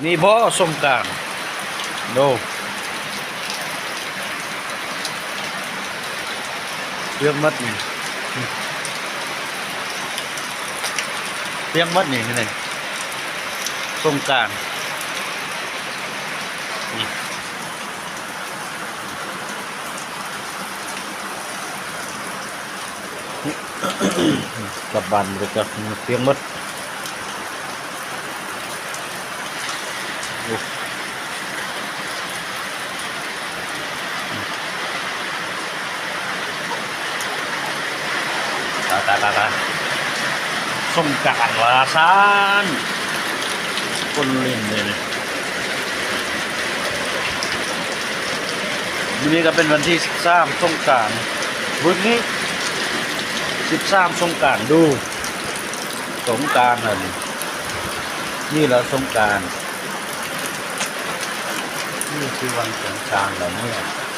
ນີ້ບໍ່ສົງການ ໂດ ປຽກໝົດນີ້ ປຽກໝົດນີ້ ນີ້ສົງການ ນີ້. ກັບບ້ານບໍ່ຈັກ ປຽກໝົດ ໂອ້ ຕາຍ ຕາຍ ຕາຍ ຕາຍ ສົງການວ່າຊັ້ນ ຄົນຫຼິ້ນເດນີ້. ມື້ນີ້ກໍເປັນວັນທີສິບສາມສົງການ ມື້ນີ້ສິບສາມສົງການ ດູ ສົງການຫັ້ນ ນີ້ລະສົງການ ນີ້ຄືວັນສົງການລະເນາະ.